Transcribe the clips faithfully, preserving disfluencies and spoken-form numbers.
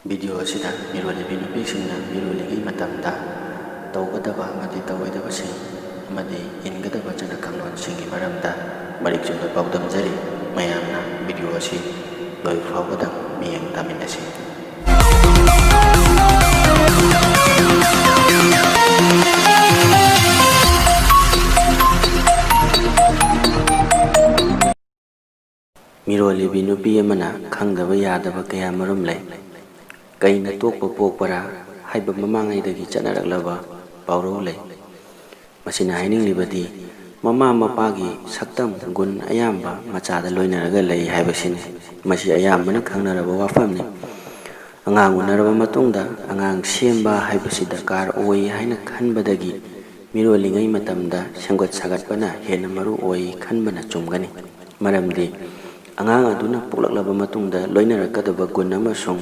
Video ꯑꯁꯤꯗ ꯃꯤꯔꯣꯜꯂꯤꯕꯤ ꯅꯨꯄꯤꯁꯤꯡꯅ ꯃꯤꯔꯣꯜꯂꯤꯉꯩ ꯃꯇꯝꯗ ꯇꯧꯒꯗꯕ ꯑꯃꯗꯤ ꯇꯧꯔꯣꯏꯗꯕꯁꯤꯡ ꯑꯃꯗꯤ ꯏꯟꯒꯗꯕ ꯆꯠꯅ ꯀꯥꯡꯂꯣꯟꯁꯤꯡꯒꯤ ꯃꯔꯝꯗ ꯃꯔꯤꯛ ꯆꯨꯝꯅ ꯄꯥꯎꯗꯝꯖꯔꯤ꯫ ꯃꯌꯥꯝꯅ ꯚꯤꯗꯤꯑꯣ ꯑꯁꯤ ꯂꯣꯏꯕ ꯐꯥꯎꯕꯗ ꯃꯤꯠꯌꯦꯡ ꯇꯥꯃꯤꯟꯅꯁꯤ꯫ ꯃꯤꯔꯣꯜꯂꯤꯕꯤ ꯅꯨꯄꯤ ꯑꯃꯅ ꯈꯪꯗꯕ ꯌꯥꯗꯕ ꯀꯌꯥ ꯃꯔꯨꯝ ꯂꯩ꯫ "ꯀꯩꯅ ꯇꯣꯛꯄ ꯄꯣꯛꯄꯔꯥ?" ꯍꯥꯏꯕ ꯃꯃꯥꯡꯉꯩꯗꯒꯤ ꯆꯠꯅꯔꯛꯂꯕ ꯄꯥꯎꯔꯧ ꯂꯩ꯫ ꯃꯁꯤꯅ ꯍꯥꯏꯅꯤꯡꯂꯤꯕꯗꯤ, ꯃꯃꯥ ꯃꯄꯥꯒꯤ ꯁꯛꯇꯝ ꯒꯨꯟ ꯑꯌꯥꯝꯕ ꯃꯆꯥꯗ ꯂꯣꯏꯅꯔꯒ ꯂꯩ ꯍꯥꯏꯕꯁꯤꯅꯤ꯫ ꯃꯁꯤ ꯑꯌꯥꯝꯕꯅ ꯈꯪꯅꯔꯕ ꯋꯥꯐꯝꯅꯤ꯫ ꯑꯉꯥꯡ ꯎꯅꯔꯕ ꯃꯇꯨꯡꯗ ꯑꯉꯥꯡ ꯁꯦꯝꯕ ꯍꯥꯏꯕꯁꯤ ꯗꯔꯀꯥꯔ ꯑꯣꯏ ꯍꯥꯏꯅ ꯈꯟꯕꯗꯒꯤ ꯃꯤꯔꯣꯜꯂꯤꯉꯩ ꯃꯇꯝꯗ ꯁꯦꯝꯒꯠ ꯁꯥꯒꯠꯄꯅ ꯍꯦꯟꯅ ꯃꯔꯨ ꯑꯣꯏ ꯈꯟꯕꯅ ꯆꯨꯝꯒꯅꯤ꯫ ꯃꯔꯝꯗꯤ ꯑꯉꯥꯡ ꯑꯗꯨꯅ ꯄꯣꯛꯂꯛꯂꯕ ꯃꯇꯨꯡꯗ ꯂꯣꯏꯅꯔꯛꯀꯗꯕ ꯒꯨꯟ ꯑꯃꯁꯨꯡ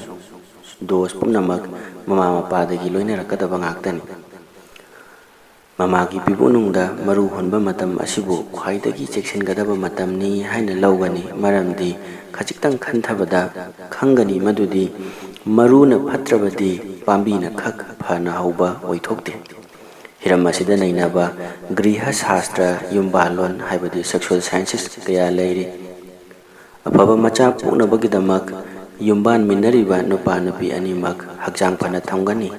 ꯗꯣꯁ ꯄꯨꯝꯅꯃꯛ ꯃꯃꯥ ꯃꯄꯥꯗꯒꯤ ꯂꯣꯏꯅꯔꯛꯀꯗꯕ ꯉꯥꯛꯇꯅꯤ꯫ ꯃꯃꯥꯒꯤ ꯄꯤꯕꯨꯛꯅꯨꯡꯗ ꯃꯔꯨ ꯍꯨꯟꯕ ꯃꯇꯝ ꯑꯁꯤꯕꯨ ꯈ꯭ꯋꯥꯏꯗꯒꯤ ꯆꯦꯛꯁꯤꯟꯒꯗꯕ ꯃꯇꯝꯅꯤ ꯍꯥꯏꯅ ꯂꯧꯒꯅꯤ, ꯃꯔꯝꯗꯤ ꯈꯖꯤꯛꯇꯪ ꯈꯟꯊꯕꯗ ꯈꯪꯒꯅꯤ ꯃꯗꯨꯗꯤ ꯃꯔꯨꯅ ꯐꯠꯇ꯭ꯔꯕꯗꯤ ꯄꯥꯝꯕꯤꯅ ꯈꯛ ꯐꯅ ꯍꯧꯕ ꯑꯣꯏꯊꯣꯛꯇꯦ꯫ ꯍꯤꯔꯝ ꯑꯁꯤꯗ ꯅꯩꯅꯕ ꯒ꯭ꯔꯤꯍ ꯁꯥꯁꯇ꯭ꯔ, ꯌꯨꯝꯕꯥꯜꯂꯣꯟ ꯍꯥꯏꯕꯗꯤ sexual sciences ꯀꯌꯥ ꯂꯩꯔꯤ꯫ ꯑꯐꯕ ꯃꯆꯥ ꯄꯣꯛꯅꯕꯒꯤꯗꯃꯛ ꯌꯨꯝꯕꯥꯟꯃꯤꯟꯅꯔꯤꯕ ꯅꯨꯄꯥ ꯅꯨꯄꯤ ꯑꯅꯤꯃꯛ ꯍꯛꯆꯥꯡ ꯐꯅ ꯊꯝꯒꯅꯤ꯫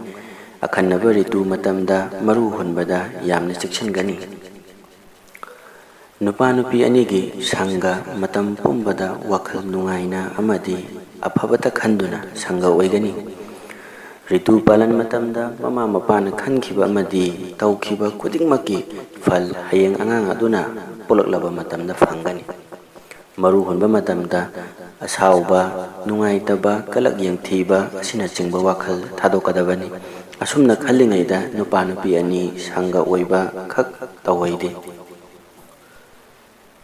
ꯑꯈꯟꯅꯕ ꯔꯤꯇꯨ ꯃꯇꯝꯗ ꯃꯔꯨ ꯍꯨꯟꯕꯗ ꯌꯥꯝꯅ ꯆꯦꯛꯁꯤꯟꯒꯅꯤ꯫ ꯅꯨꯄꯥ ꯅꯨꯄꯤ ꯑꯅꯤꯒꯤ ꯁꯪꯒ ꯃꯇꯝ ꯄꯨꯝꯕꯗ ꯋꯥꯈꯜ ꯅꯨꯡꯉꯥꯏꯅ ꯑꯃꯗꯤ ꯑꯐꯕꯇ ꯈꯟꯗꯨꯅ ꯁꯪꯒ ꯑꯣꯏꯒꯅꯤ꯫ ꯔꯤꯇꯨ ꯄꯥꯂꯟ ꯃꯇꯝꯗ ꯃꯃꯥ ꯃꯄꯥꯅ ꯈꯟꯈꯤꯕ ꯑꯃꯗꯤ ꯇꯧꯈꯤꯕ ꯈꯨꯗꯤꯡꯃꯛꯀꯤ ꯐꯜ ꯍꯌꯦꯡ ꯑꯉꯥꯡ ꯑꯗꯨꯅ ꯄꯣꯛꯂꯛꯂꯕ ꯃꯇꯝꯗ ꯐꯪꯒꯅꯤ꯫ ꯃꯔꯨ ꯍꯨꯟꯕ ꯃꯇꯝꯗ ꯑꯁꯥꯎꯕ, ꯅꯨꯡꯉꯥꯏꯇꯕ, ꯀꯂꯛ ꯌꯦꯡꯊꯤꯕ ꯑꯁꯤꯅꯆꯤꯡꯕ ꯋꯥꯈꯜ ꯊꯥꯗꯣꯛꯀꯗꯕꯅꯤ꯫ ꯑꯁꯨꯝꯅ ꯈꯜꯂꯤꯉꯩꯗ ꯅꯨꯄꯥ ꯅꯨꯄꯤ ꯑꯅꯤ ꯁꯪꯒ ꯑꯣꯏꯕ ꯈꯛ ꯇꯧꯑꯣꯏꯗꯦ꯫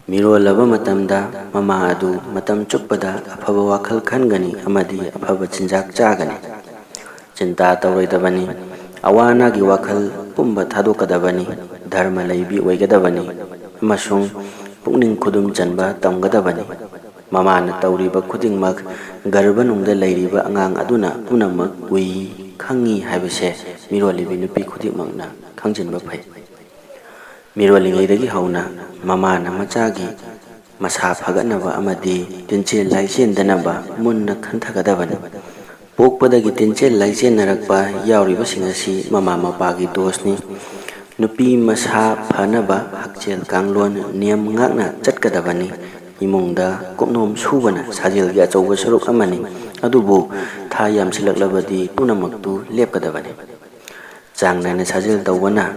ꯃꯤꯔꯣꯜꯂꯕ ꯃꯇꯝꯗ ꯃꯃꯥ ꯑꯗꯨ ꯃꯇꯝ ꯆꯨꯞꯄꯗ ꯑꯐꯕ ꯋꯥꯈꯜ ꯈꯟꯒꯅꯤ ꯑꯃꯗꯤ ꯑꯐꯕ ꯆꯤꯟꯖꯥꯛ ꯆꯥꯒꯅꯤ꯫ ꯆꯤꯟꯇꯥ ꯇꯧꯔꯣꯏꯗꯕꯅꯤ꯫ ꯑꯋꯥ ꯑꯅꯥꯒꯤ ꯋꯥꯈꯜ ꯄꯨꯝꯕ ꯊꯥꯗꯣꯛꯀꯗꯕꯅꯤ꯫ ꯙꯔꯃ ꯂꯩꯕꯤ ꯑꯣꯏꯒꯗꯕꯅꯤ ꯑꯃꯁꯨꯡ ꯄꯨꯛꯅꯤꯡ ꯈꯨꯗꯨꯝ ꯆꯟꯕ ꯇꯝꯒꯗꯕꯅꯤ꯫ ꯃꯃꯥꯅ ꯇꯧꯔꯤꯕ ꯈꯨꯗꯤꯡꯃꯛ ꯒꯔꯚꯅꯨꯡꯗ ꯂꯩꯔꯤꯕ ꯑꯉꯥꯡ ꯑꯗꯨꯅ ꯄꯨꯝꯅꯃꯛ ꯎꯏ, ꯈꯪꯏ ꯍꯥꯏꯕꯁꯦ ꯃꯤꯔꯣꯜꯂꯤꯕꯤ ꯅꯨꯄꯤ ꯈꯨꯗꯤꯡꯃꯛꯅ ꯈꯪꯖꯤꯟꯕ ꯐꯩ꯫ ꯃꯤꯔꯣꯜꯂꯤꯉꯩꯗꯒꯤ ꯍꯧꯅ ꯃꯃꯥꯅ ꯃꯆꯥꯒꯤ ꯃꯁꯥ ꯐꯒꯠꯅꯕ ꯑꯃꯗꯤ ꯇꯤꯟꯆꯦꯜ ꯂꯥꯏꯆꯦꯟꯗꯅꯕ ꯃꯨꯟꯅ ꯈꯟꯊꯒꯗꯕꯅꯤ꯫ ꯄꯣꯛꯄꯗꯒꯤ ꯇꯤꯟꯆꯦꯜ ꯂꯥꯏꯆꯦꯟꯅꯔꯛꯄ ꯌꯥꯎꯔꯤꯕꯁꯤꯡ ꯑꯁꯤ ꯃꯃꯥ ꯃꯄꯥꯒꯤ ꯗꯣꯁꯅꯤ꯫ ꯅꯨꯄꯤ ꯃꯁꯥ ꯐꯅꯕ ꯍꯛꯁꯦꯜ ꯀꯥꯡꯂꯣꯟ ꯅꯤꯌꯝ ꯉꯥꯛꯅ ꯆꯠꯀꯗꯕꯅꯤ꯫ ꯏꯃꯨꯡꯗ ꯀꯨꯞꯅꯣꯝ ꯁꯨꯕꯅ ꯁꯥꯖꯦꯜꯒꯤ ꯑꯆꯧꯕ ꯁꯔꯨꯛ ꯑꯃꯅꯤ꯫ ꯑꯗꯨꯕꯨ ꯊꯥ ꯌꯥꯝꯁꯤꯜꯂꯛꯂꯕꯗꯤ ꯄꯨꯝꯅꯃꯛꯇꯨ ꯂꯦꯞꯀꯗꯕꯅꯤ꯫ ꯆꯥꯡ ꯅꯥꯏꯅ ꯁꯥꯖꯦꯜ ꯇꯧꯕꯅ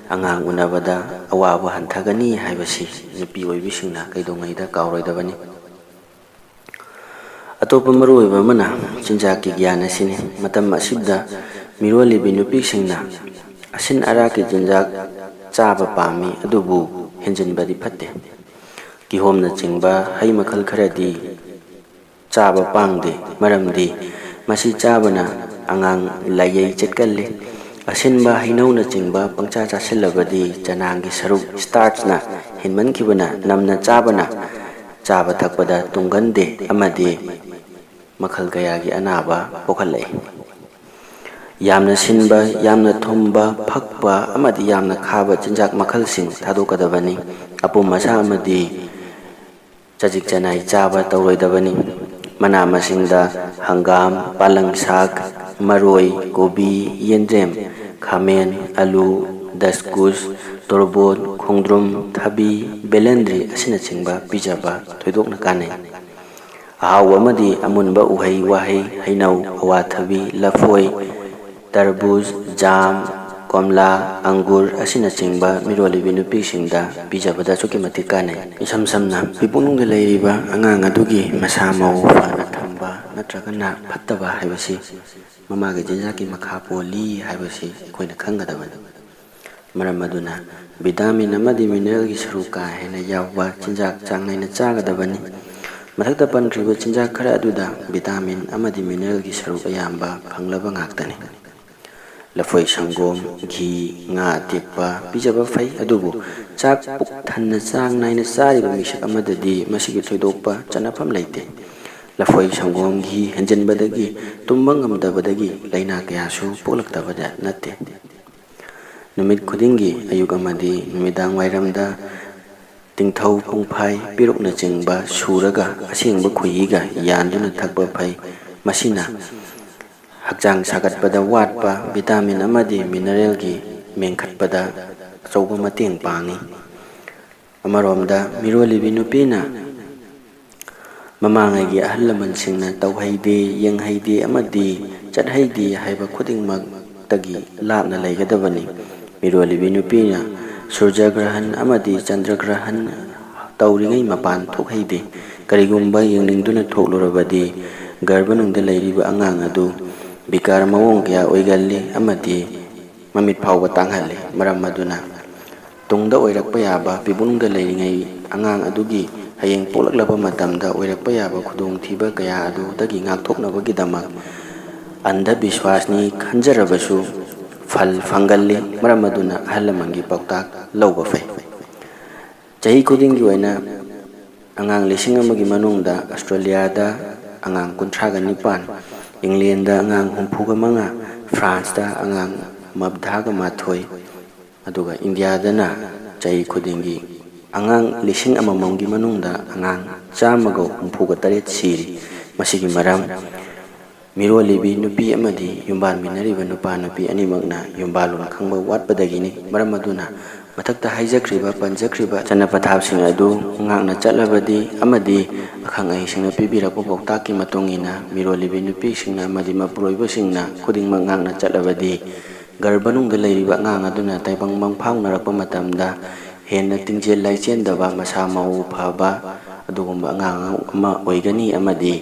ꯑꯉꯥꯡ ꯎꯅꯕꯗ ꯑꯋꯥꯕ ꯍꯟꯊꯒꯅꯤ ꯍꯥꯏꯕꯁꯤ ꯅꯨꯄꯤ ꯑꯣꯏꯕꯤꯁꯤꯡꯅ ꯀꯩꯗꯧꯉꯩꯗ ꯀꯥꯎꯔꯣꯏꯗꯕꯅꯤ꯫ ꯑꯇꯣꯞꯄ ꯃꯔꯨꯑꯣꯏꯕ ꯑꯃꯅ ꯆꯤꯟꯖꯥꯛꯀꯤ ꯒ꯭ꯌꯥꯟ ꯑꯁꯤꯅꯤ꯫ ꯃꯇꯝ ꯑꯁꯤꯗ ꯃꯤꯔꯣꯜꯂꯤꯕꯤ ꯅꯨꯄꯤꯁꯤꯡꯅ ꯑꯁꯤꯟ ꯑꯔꯥꯛꯀꯤ ꯆꯤꯟꯖꯥꯛ ꯆꯥꯕ ꯄꯥꯝꯃꯤ, ꯑꯗꯨꯕꯨ ꯍꯦꯟꯖꯤꯟꯕꯗꯤ ꯐꯠꯇꯦ꯫ ꯀꯤꯍꯣꯝꯅꯆꯤꯡꯕ ꯍꯩ ꯃꯈꯜ ꯈꯔꯗꯤ ꯆꯥꯕ ꯄꯥꯡꯗꯦ, ꯃꯔꯝꯗꯤ ꯃꯁꯤ ꯆꯥꯕꯅ ꯑꯉꯥꯡ ꯂꯥꯏꯌꯩ ꯆꯠꯀꯜꯂꯤ꯫ ꯑꯁꯤꯟꯕ ꯍꯩꯅꯧꯅꯆꯤꯡꯕ ꯄꯪꯆꯥ ꯆꯥꯁꯤꯜꯂꯕꯗꯤ ꯆꯅꯥꯡꯒꯤ ꯁꯔꯨꯛ, ꯁ꯭ꯇꯥꯔꯆꯅ ꯍꯦꯟꯃꯟꯈꯤꯕꯅ ꯅꯝꯅ ꯆꯥꯕꯅ ꯆꯥꯕ ꯊꯛꯄꯗ ꯇꯨꯡꯒꯟꯗꯦ ꯑꯃꯗꯤ ꯃꯈꯜ ꯀꯌꯥꯒꯤ ꯑꯅꯥꯕ ꯄꯣꯛꯍꯜꯂꯛꯏ꯫ ꯌꯥꯝꯅ ꯁꯤꯟꯕ, ꯌꯥꯝꯅ ꯊꯨꯝꯕ, ꯐꯛꯄ ꯑꯃꯗꯤ ꯌꯥꯝꯅ ꯈꯥꯕ ꯆꯤꯟꯖꯥꯛ ꯃꯈꯜꯁꯤꯡ ꯊꯥꯗꯣꯛꯀꯗꯕꯅꯤ꯫ ꯑꯄꯨꯝ ꯑꯁꯥ ꯑꯃꯗꯤ ꯆꯖꯤꯛ ꯆꯅꯥꯏ ꯆꯥꯕ ꯇꯧꯔꯣꯏꯗꯕꯅꯤ꯫ ꯃꯅꯥ ꯃꯁꯤꯡꯗ ꯍꯪꯒꯥꯝ, ꯄꯥꯂꯪ ꯁꯥꯛ, ꯃꯔꯣꯏ, ꯀꯣꯕꯤ, ꯌꯦꯟꯗꯦꯝ, ꯈꯥꯃꯦꯟ, ꯑꯂꯨ, ꯗꯁꯀꯨꯁ, ꯇꯣꯔꯕꯣꯠ, ꯈꯣꯡꯗ꯭ꯔꯨꯝ, ꯊꯕꯤ, ꯕꯦꯂꯦꯟꯗ꯭ꯔꯤ ꯑꯁꯤꯅꯆꯤꯡꯕ ꯄꯤꯖꯕ ꯊꯣꯏꯗꯣꯛꯅ ꯀꯥꯟꯅꯩ꯫ ꯑꯍꯥꯎꯕ ꯑꯃꯗꯤ ꯑꯃꯨꯟꯕ ꯎꯍꯩ ꯋꯥꯍꯩ, ꯍꯩꯅꯧ, ꯑꯋꯥꯊꯕꯤ, ꯂꯐꯣꯏ, ꯇꯔꯕꯨꯖ, ꯖꯥꯝ, ꯀꯣꯝꯂꯥ, ꯑꯪꯒꯨꯔ ꯑꯁꯤꯅꯆꯤꯡꯕ ꯃꯤꯔꯣꯜꯂꯤꯕꯤ ꯅꯨꯄꯤꯁꯤꯡꯗ ꯄꯤꯖꯕꯗ ꯑꯁꯨꯛꯀꯤ ꯃꯇꯤꯛ ꯀꯥꯟꯅꯩ꯫ ꯏꯁꯝ ꯁꯝꯅ, ꯄꯤꯄꯨꯛꯅꯨꯡꯗ ꯂꯩꯔꯤꯕ ꯑꯉꯥꯡ ꯑꯗꯨꯒꯤ ꯃꯁꯥ ꯃꯎ ꯐꯅ ꯊꯝꯕ ꯅꯠꯇ꯭ꯔꯒꯅ ꯐꯠꯇꯕ ꯍꯥꯏꯕꯁꯤ ꯃꯃꯥꯒꯤ ꯆꯤꯟꯖꯥꯛꯀꯤ ꯃꯈꯥ ꯄꯣꯜꯂꯤ ꯍꯥꯏꯕꯁꯤ ꯑꯩꯈꯣꯏꯅ ꯈꯪꯒꯗꯕꯅꯤ꯫ ꯃꯔꯝ ꯑꯗꯨꯅ ꯚꯤꯇꯥꯃꯤꯟ ꯑꯃꯗꯤ ꯃꯤꯅꯔꯦꯜꯒꯤ ꯁꯔꯨꯛ ꯀꯥ ꯍꯦꯟꯅ ꯌꯥꯎꯕ ꯆꯤꯟꯖꯥꯛ ꯆꯥꯡ ꯅꯥꯏꯅ ꯆꯥꯒꯗꯕꯅꯤ꯫ ꯃꯊꯛꯇ ꯄꯟꯈ꯭ꯔꯤꯕ ꯆꯤꯟꯖꯥꯛ ꯈꯔ ꯑꯗꯨꯗ ꯚꯤꯇꯥꯃꯤꯟ ꯑꯃꯗꯤ ꯃꯤꯅꯔꯦꯜꯒꯤ ꯁꯔꯨꯛ ꯑꯌꯥꯝꯕ ꯐꯪꯂꯕ ꯉꯥꯛꯇꯅꯤ꯫ ꯂꯐꯣꯏ, ꯁꯪꯒꯣꯝ, ꯘꯤ, ꯉꯥ ꯑꯇꯦꯛꯄ ꯄꯤꯖꯕ ꯐꯩ, ꯑꯗꯨꯕꯨ ꯆꯥꯛ ꯄꯨꯛ ꯊꯟꯅ ꯆꯥꯡ ꯅꯥꯏꯅ ꯆꯥꯔꯤꯕ ꯃꯤꯁꯛ ꯑꯃꯗꯗꯤ ꯃꯁꯤꯒꯤ ꯊꯣꯏꯗꯣꯛꯄ ꯆꯟꯅꯐꯝ ꯂꯩꯇꯦ꯫ ꯂꯐꯣꯏ, ꯁꯪꯒꯣꯝ, ꯘꯤ ꯍꯦꯟꯖꯤꯟꯕꯗꯒꯤ ꯇꯨꯝꯕ ꯉꯝꯗꯕꯗꯒꯤ ꯂꯥꯏꯅꯥ ꯀꯌꯥꯁꯨ ꯄꯣꯛꯂꯛꯇꯕꯗ ꯅꯠꯇꯦ꯫ ꯅꯨꯃꯤꯠ ꯈꯨꯗꯤꯡꯒꯤ ꯑꯌꯨꯛ ꯑꯃꯗꯤ ꯅꯨꯃꯤꯗꯥꯡ ꯋꯥꯏꯔꯝꯗ ꯇꯤꯡꯊꯧ, ꯄꯨꯡꯐꯥꯏ, ꯄꯦꯔꯨꯛꯅꯆꯤꯡꯕ ꯁꯨꯔꯒ ꯑꯁꯦꯡꯕ ꯈꯣꯏꯍꯤꯒ ꯌꯥꯟꯗꯨꯅ ꯊꯛꯄ ꯐꯩ꯫ ꯃꯁꯤꯅ ꯍꯛꯆꯥꯡ ꯁꯥꯒꯠꯄꯗ ꯋꯥꯠꯄ ꯚꯤꯇꯥꯃꯤꯟ ꯑꯃꯗꯤ ꯃꯤꯅꯔꯦꯜꯒꯤ ꯃꯦꯟꯈꯠꯄꯗ ꯑꯆꯧꯕ ꯃꯇꯦꯡ ꯄꯥꯡꯏ꯫ ꯑꯃꯔꯣꯝꯗ ꯃꯤꯔꯣꯜꯂꯤꯕꯤ ꯅꯨꯄꯤꯅ ꯃꯃꯥꯡꯉꯩꯒꯤ ꯑꯍꯜ ꯂꯃꯟꯁꯤꯡꯅ ꯇꯧꯍꯩꯗꯦ, ꯌꯦꯡꯍꯩꯗꯦ ꯑꯃꯗꯤ ꯆꯠꯍꯩꯗꯦ ꯍꯥꯏꯕ ꯈꯨꯗꯤꯡꯃꯛꯇꯒꯤ ꯂꯥꯞꯅ ꯂꯩꯒꯗꯕꯅꯤ꯫ ꯃꯤꯔꯣꯜꯂꯤꯕꯤ ꯅꯨꯄꯤꯅ ꯁꯨꯔꯖ ꯒ꯭ꯔꯍꯟ ꯑꯃꯗꯤ ꯆꯟꯗ꯭ꯔ ꯒ꯭ꯔꯍꯟ ꯇꯧꯔꯤꯉꯩ ꯃꯄꯥꯟ ꯊꯣꯛꯍꯩꯗꯦ꯫ ꯀꯔꯤꯒꯨꯝꯕ ꯌꯦꯡꯅꯤꯡꯗꯨꯅ ꯊꯣꯛꯂꯨꯔꯕꯗꯤ ꯒꯔꯚꯅꯨꯡꯗ ꯂꯩꯔꯤꯕ ꯑꯉꯥꯡ ꯑꯗꯨ ꯕꯤꯀꯥꯔ ꯃꯑꯣꯡ ꯀꯌꯥ ꯑꯣꯏꯒꯜꯂꯤ ꯑꯃꯗꯤ ꯃꯃꯤꯠ ꯐꯥꯎꯕ ꯇꯥꯡꯍꯜꯂꯤ꯫ ꯃꯔꯝ ꯑꯗꯨꯅ ꯇꯨꯡꯗ ꯑꯣꯏꯔꯛꯄ ꯌꯥꯕ, ꯄꯤꯕꯨꯡꯗ ꯂꯩꯔꯤꯉꯩ ꯑꯉꯥꯡ ꯑꯗꯨꯒꯤ ꯍꯌꯦꯡ ꯄꯣꯛꯂꯛꯂꯕ ꯃꯇꯝꯗ ꯑꯣꯏꯔꯛꯄ ꯌꯥꯕ ꯈꯨꯗꯣꯡꯊꯤꯕ ꯀꯌꯥ ꯑꯗꯨꯗꯒꯤ ꯉꯥꯛꯊꯣꯛꯅꯕꯒꯤꯗꯃꯛ ꯑꯟꯙꯕꯤꯁ꯭ꯋꯥꯁꯅꯤ ꯈꯟꯖꯔꯕꯁꯨ ꯐꯜ ꯐꯪꯒꯜꯂꯤ꯫ ꯃꯔꯝ ꯑꯗꯨꯅ ꯑꯍꯜ ꯂꯃꯟꯒꯤ ꯄꯥꯎꯇꯥꯛ ꯂꯧꯕ ꯐꯩ꯫ ꯆꯍꯤ ꯈꯨꯗꯤꯡꯒꯤ ꯑꯣꯏꯅ ꯑꯉꯥꯡ ꯂꯤꯁꯤꯡ ꯑꯃꯒꯤ ꯃꯅꯨꯡꯗ ꯑꯁꯇ꯭ꯔꯦꯂꯤꯌꯥꯗ ꯑꯉꯥꯡ ꯀꯨꯟꯊ꯭ꯔꯥꯒ ꯅꯤꯄꯥꯟ, ꯏꯪꯂꯦꯟꯗ ꯑꯉꯥꯡ ꯍꯨꯝꯐꯨꯒ ꯃꯉꯥ, ꯐ꯭ꯔꯥꯟꯁꯇ ꯑꯉꯥꯡ ꯃꯕꯗꯥꯒ ꯃꯥꯊꯣꯏ, ꯑꯗꯨꯒ ꯏꯟꯗꯤꯌꯥꯗꯅ ꯆꯍꯤ ꯈꯨꯗꯤꯡꯒꯤ ꯑꯉꯥꯡ ꯂꯤꯁꯤꯡ ꯑꯃꯃꯝꯒꯤ ꯃꯅꯨꯡꯗ ꯑꯉꯥꯡ ꯆꯥꯝꯃꯒ ꯍꯨꯝꯐꯨꯒ ꯇꯔꯦꯠ ꯁꯤꯔꯤ꯫ ꯃꯁꯤꯒꯤ ꯃꯔꯝ ꯃꯤꯔꯣꯜꯂꯤꯕꯤ ꯅꯨꯄꯤ ꯑꯃꯗꯤ ꯌꯨꯝꯕꯥꯟꯃꯤꯟꯅꯔꯤꯕ ꯅꯨꯄꯥ ꯅꯨꯄꯤ ꯑꯅꯤꯃꯛꯅ ꯌꯨꯝꯕꯥꯜꯂꯣꯟ ꯈꯪꯕ ꯋꯥꯠꯄꯗꯒꯤꯅꯤ꯫ ꯃꯔꯝ ꯑꯗꯨꯅ ꯃꯊꯛꯇ ꯍꯥꯏꯖꯈ꯭ꯔꯤꯕ, ꯄꯟꯖꯈ꯭ꯔꯤꯕ ꯆꯠꯅ ꯄꯊꯥꯞꯁꯤꯡ ꯑꯗꯨ ꯉꯥꯛꯅ ꯆꯠꯂꯕꯗꯤ ꯑꯃꯗꯤ ꯑꯈꯪ ꯑꯍꯩꯁꯤꯡꯅ ꯄꯤꯕꯤꯔꯛꯄ ꯄꯥꯎꯇꯥꯛꯀꯤ ꯃꯇꯨꯡ ꯏꯟꯅ ꯃꯤꯔꯣꯜꯂꯤꯕꯤ ꯅꯨꯄꯤꯁꯤꯡꯅ ꯑꯃꯗꯤ ꯃꯄꯨꯔꯣꯏꯕꯁꯤꯡꯅ ꯈꯨꯗꯤꯡꯃꯛ ꯉꯥꯛꯅ ꯆꯠꯂꯕꯗꯤ ꯒꯔꯚꯅꯨꯡꯗ ꯂꯩꯔꯤꯕ ꯑꯉꯥꯡ ꯑꯗꯨꯅ ꯇꯥꯏꯕꯪ ꯃꯪꯐꯥꯎꯅꯔꯛꯄ ꯃꯇꯝꯗ ꯍꯦꯟꯅ ꯇꯤꯡꯖꯦꯜ ꯂꯥꯏꯆꯦꯟꯗꯕ, ꯃꯁꯥ ꯃꯎ ꯐꯕ ꯑꯗꯨꯒꯨꯝꯕ ꯑꯉꯥꯡ ꯑꯃ ꯑꯣꯏꯒꯅꯤ ꯑꯃꯗꯤ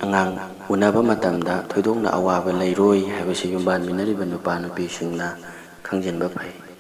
ꯑꯉꯥꯡ ꯎꯅꯕ ꯃꯇꯝꯗ ꯊꯣꯏꯗꯣꯛꯅ ꯑꯋꯥꯕ ꯂꯩꯔꯣꯏ ꯍꯥꯏꯕꯁꯤ ꯌꯨꯝꯕꯥꯟꯃꯤꯟꯅꯔꯤꯕ ꯅꯨꯄꯥ ꯅꯨꯄꯤꯁꯤꯡꯅ ꯈꯪꯖꯤꯟꯕ ꯐꯩ꯫